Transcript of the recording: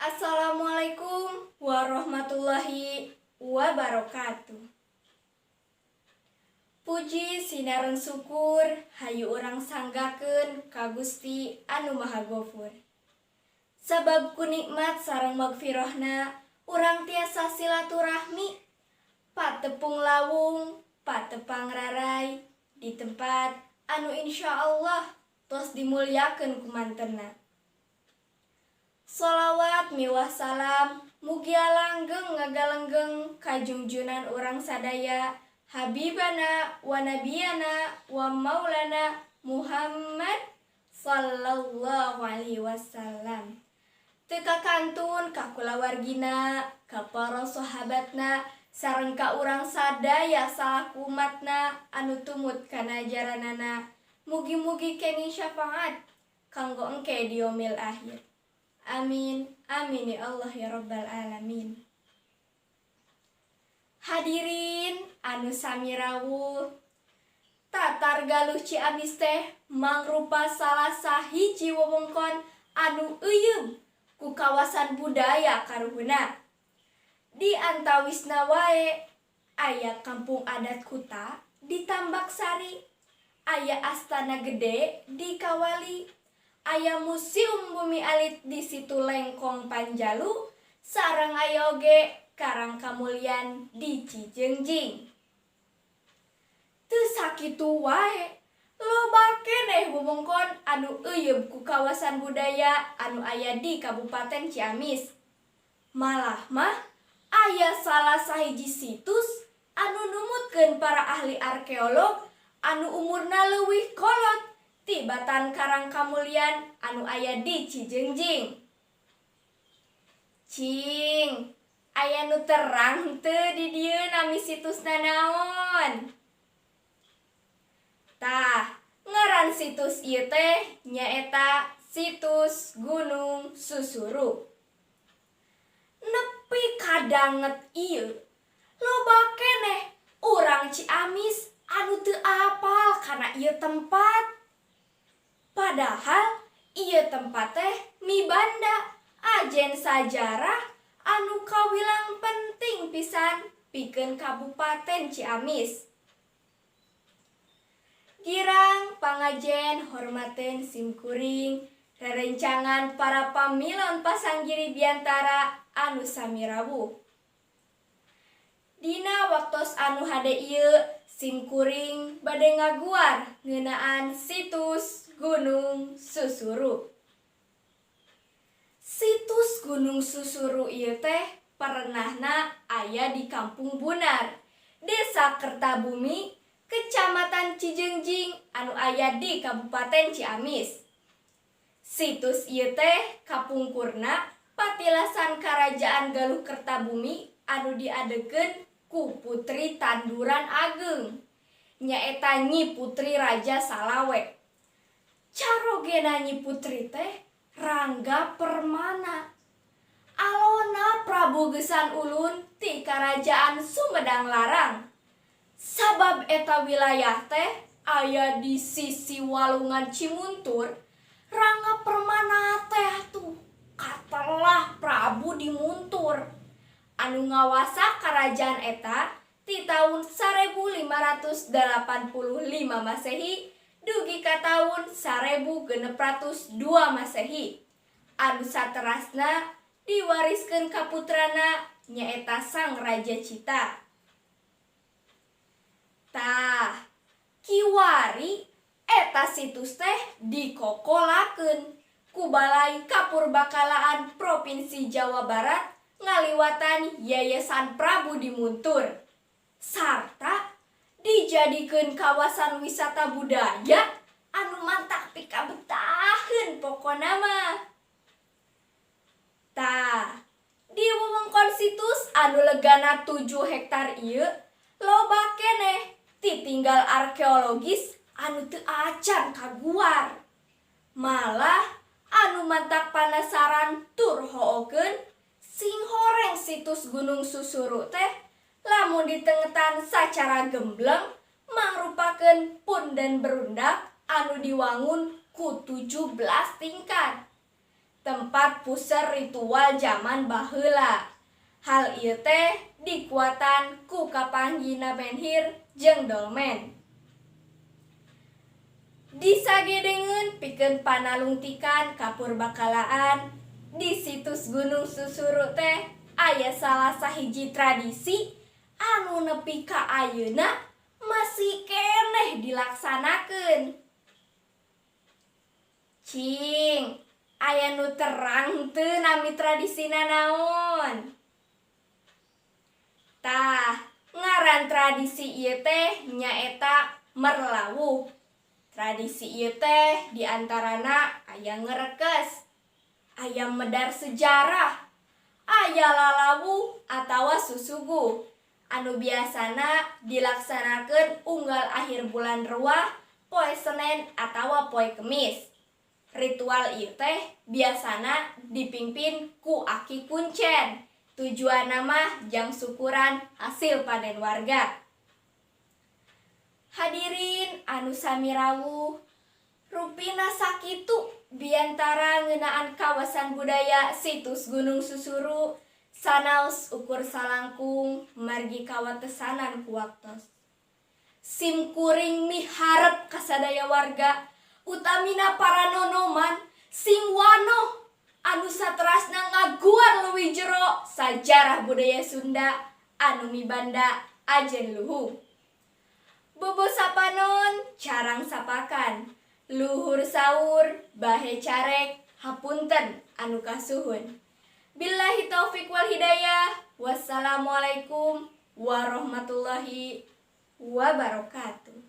Assalamualaikum warahmatullahi wabarakatuh. Puji sinareng syukur hayu urang sanggakeun ka Gusti anu Maha Gofur. Sabab ku nikmat sareng magfirahna urang tiasa silaturahmi, patepung lawung, patepang raray di tempat anu insya Allah tos dimulyakeun ku mantenna. Sholawat miwah salam mugia langgeng ngagalenggeng ka jungjunan urang sadaya, Habibana wa nabiyana wa maulana Muhammad sallallahu alaihi wasallam. Teu kakantun ka kulawargina, ka para sahabatna, sareng ka urang sadaya salaku umatna anu tumut kana ajaranana. Mugi-mugi kenging syafaat kanggo engke di yaumil akhir. Amin amin ya Allah ya rabbal alamin. Hadirin anu sami rawuh, Tatar Galuh Ciamis teh mangrupa salah sahiji wewengkon anu euyeub ku kawasan budaya karuhunna. Di antawisna wae aya Kampung Adat Kuta di Tambak Sari, aya Astana Gede di Kawali, aya Museum Bumi Alit di Situ Lengkong Panjalu, sareng aya oge Karang Kamulyan di Cijeungjing. Teu sakitu wae, loba keneh wewengkon anu euyeub ku kawasan budaya anu aya di Kabupaten Ciamis. Malah mah aya salah sahiji situs anu numutkeun para ahli arkeolog anu umurna leuwih kolot tibatan Karang Kamulyan anu aya di Cijeungjing. Cing, aya nu terang teu di dieu nami situsna naon? Tah, ngaran situs ieu teh nyaeta Situs Gunung Susuru. Nepi ka danget ieu, loba keneh urang Ciamis anu teu apal kana ieu tempat. Padahal ieu tempat teh mibanda ajen sajarah anu kawilang penting pisan pikeun Kabupaten Ciamis. Girang pangajen hormateun simkuring, rerencangan para pamilon pasanggiri biantara anu sami rawuh. Dina waktos anu hade ieu, simkuring bade ngaguar ngeunaan Situs Gunung Susuru. Situs Gunung Susuru ieu teh perenahna aya di Kampung Bunar, Desa Kertabumi, Kecamatan Cijeungjing anu aya di Kabupaten Ciamis. Situs ieu teh kapungkurna patilasan Karajaan Galuh Kertabumi anu diadegkeun ku Putri Tanduran Ageng, nyaeta Nyi Putri Raja Salawe. Carogena Nyi Putri teh Rangga Permana. Alona Prabu Geusan Ulun ti Karajaan Sumedang Larang. Sabab eta wilayah teh aya di sisi Walungan Cimuntur, Rangga Permana teh atuh katelah Prabu di Muntur anu ngawasa karajaan eta ti taun 1585 Masehi dugi ka taun 1602 Masehi, anu saterasna diwariskeun ka putrana, nyaeta Sang Raja Cita. Tah, kiwari eta situs teh dikokolakeun ku Balai Kapurbakalaan Provinsi Jawa Barat ngaliwatan Yayasan Prabu di Muntur sarta dijadikeun kawasan wisata budaya anu mantak pikabetaheun pokona mah. Tah, di wewengkon situs anu legana 7 hektar ieu loba keneh titinggal arkeologis anu teu acan kaguar. Malah anu mantak panasaran tur hookeun singhoreng, situs Gunung Susuru teh lamun ditengetan sacara gembleng mangrupakeun punden berundak anu diwangun ku 17 tingkat. Tempat puser ritual jaman baheula. Hal ieu teh dikuatan ku kapanggihna menhir jeung dolmen. Disagedengeun pikeun panalungtikan kapurbakalaan di situs Gunung Susuru teh aya salah sahiji tradisi anu nepi ka ayeuna masih keneh dilaksanakeun. Cing, aya nu terang teu nami tradisina naon? Tah, ngaran tradisi ieu teh nyaeta merlawuh. Tradisi ieu teh diantarana aya ngerekes, aya medar sejarah, aya lalawuh atawa susuguh anu biasana dilaksanakeun unggal akhir bulan Ruwah, poe Senen atawa poe Kemis. Ritual ieu teh biasana dipimpin ku aki kuncen. Tujuanna mah jang syukuran hasil panen warga. Hadirin anu sami rawuh, rupina sakitu biantara ngeunaan kawasan budaya situs Gunung Susuru sanaos ukur salangkung margi kawatesanan ku waktos. Sim kuring miharep kasadaya warga, utamina para nonoman sing wanoh anu saterasna ngaguar leuwih jero sajarah budaya Sunda anu mibanda ajen luhung. Bobo sapanon carang sapakan, luhur saur bahe carek, hapunten anu kasuhun. Billahi taufik wal hidayah. Wassalamualaikum warahmatullahi wabarakatuh.